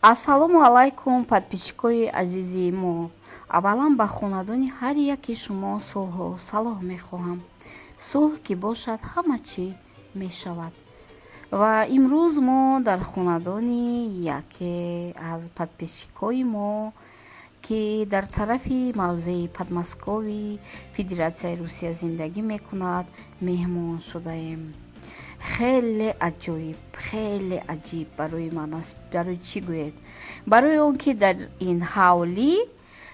Ассалому алайкум, подписчикои азизи мо. Аввалан ба хонадони ҳар яки шумо сулҳу салоҳ мехоҳам. Сулҳ ки бошад, ҳама чӣ мешавад. Ва имрӯз мо дар хонадони яке аз подписчикои мо, ки дар тарафи мавзеи Подмосковье Федератсияи Русия зиндагӣ мекунад, меҳмон шудаем. Хеле аҷоиб, хеле аҷиб барои ман аст. Барои чӣ гӯед? Барои он ки дар ин ҳавлӣ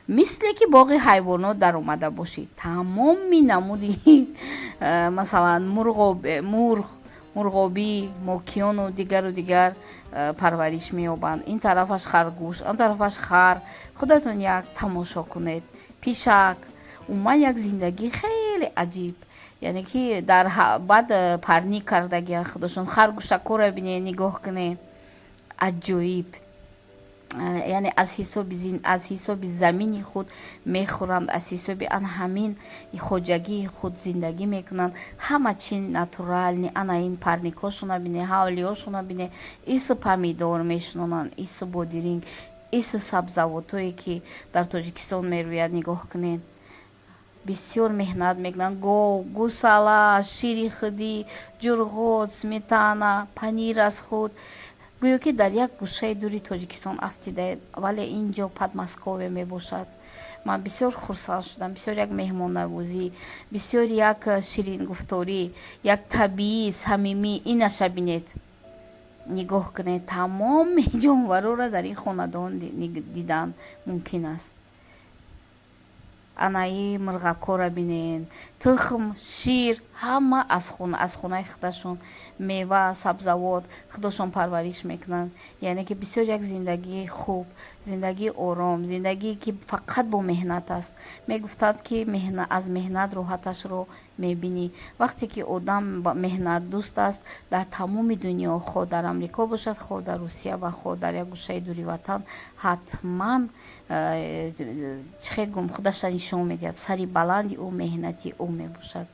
мисле ки боғи ҳайвонот даромада бошӣ. Тамоми намуди, масалан, мурғ, мурғобӣ, мокиёну дигару дигар парвариш меёбанд. Ин тарафаш харгӯш, он тарафаш хар. Худатон як тамошо кунед. Пишак. Умуман, як зиндагии хеле аҷиб, яъне ки дар баъд парник кардагиан худашон. Харгӯшакҳоро бинед, нигоҳ кунед, аҷоиб. Яъне аз ҳисоби замини худ мехӯранд, аз ҳисоби ан ҳамин хоҷагии худ зиндагӣ мекунанд. Ҳама чи натуральный. Ана ин парникҳошона бинед, ҳавлиҳошона бинед. Ису помидор мешинонанд, ису бодиринг, ису сабзавотҳое, ки дар Тоҷикистон мерӯяд. Нигоҳ кунед, бисёр меҳнат мекунанд. Гов, гӯсала, шири худӣ, ҷурғот, сметана, панир аз худ. Гӯё ки дар як гӯшаи дури Тоҷикистон афтидаед, вале ин ҷо Подмосковье мебошад. Ман бисёр хурсанд шудам. Бисёр як меҳмоннавозӣ, бисёр як ширингуфторӣ, як табиӣ, самимӣ. Инаша бинед, нигоҳ кунед, тамоми ҷонварора дар ин хонадон дидан мумкин аст. Анаи мурғакҳоро бинед. Тухм, шир, ҳама аз хонаи худашон. Мева, сабзавот худашон парвариш мекунанд. Яъне ки бисёр як зиндагии хуб, зиндагии ором, зиндагие, ки фақат бо меҳнат аст. Мегуфтанд, ки аз меҳнат роҳаташро мебинӣ. Вақте ки одам меҳнатдӯст аст, дар тамоми дунё, хоҳ дар Амрико бошад, хоҳ дар Русия ва хоҳ дар як гӯшаи дури ватан, ҳатман чӣ хел гум, худаша нишон медиҳад. Сари баланди ӯ меҳнати ӯ мебошад.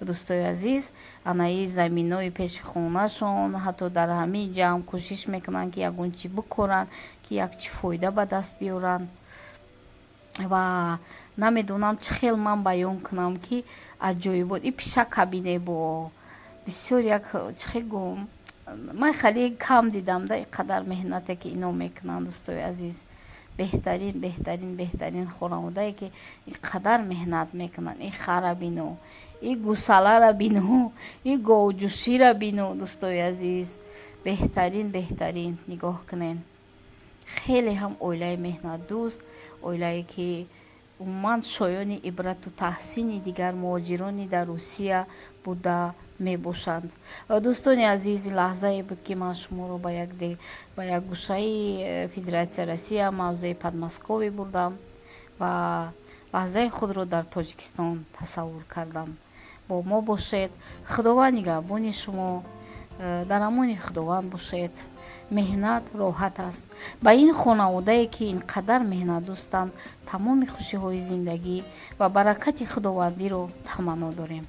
Дӯстои азиз, анаи заминои пеши хонашон, ҳатто дар ҳамин ҷамъ кӯшиш мекунанд, ки ягон чӣ бикоранд, ки як чӣ фоида ба даст биёранд. Ва намедонам, чӣ хел ман баён кунам, ки аҷоибот. И пишака бинед, бо бисёр як, чӣ хел гум, ман хеле кам дидам да, ин қадар меҳнате, ки ино мекунанд. Дӯстои азиз, беҳтарин, беҳтарин, беҳтарин хонаводае, ки ин қадар меҳнат мекунанд. Ин хара бино, и гӯсалара бино, и говҷӯшира бино. Дӯстои азиз, беҳтарин, беҳтарин. Нигоҳ кунед, хеле ҳам оилаи меҳнатдӯст, оилае, ки умуман шоёни ибрату таҳсини дигар муҳоҷирони дар Русия буда мебошанд. Дӯстони азиз, ин лаҳзае буд, ки ман шуморо ба як гӯшаи Федератсияи Россия, мавзеи Подмосковье бурдам ва лаҳзаи худро дар Тоҷикистон тасаввур кардам. Бо мо бошед. Худованд нигаҳбони шумо. Дар амони Худованд бошед. Меҳнат роҳат аст. Ба ин хонаводае, ки ин қадар меҳнатдӯстанд, тамоми хушиҳои зиндагӣ ва баракати худовандиро таманно дорем.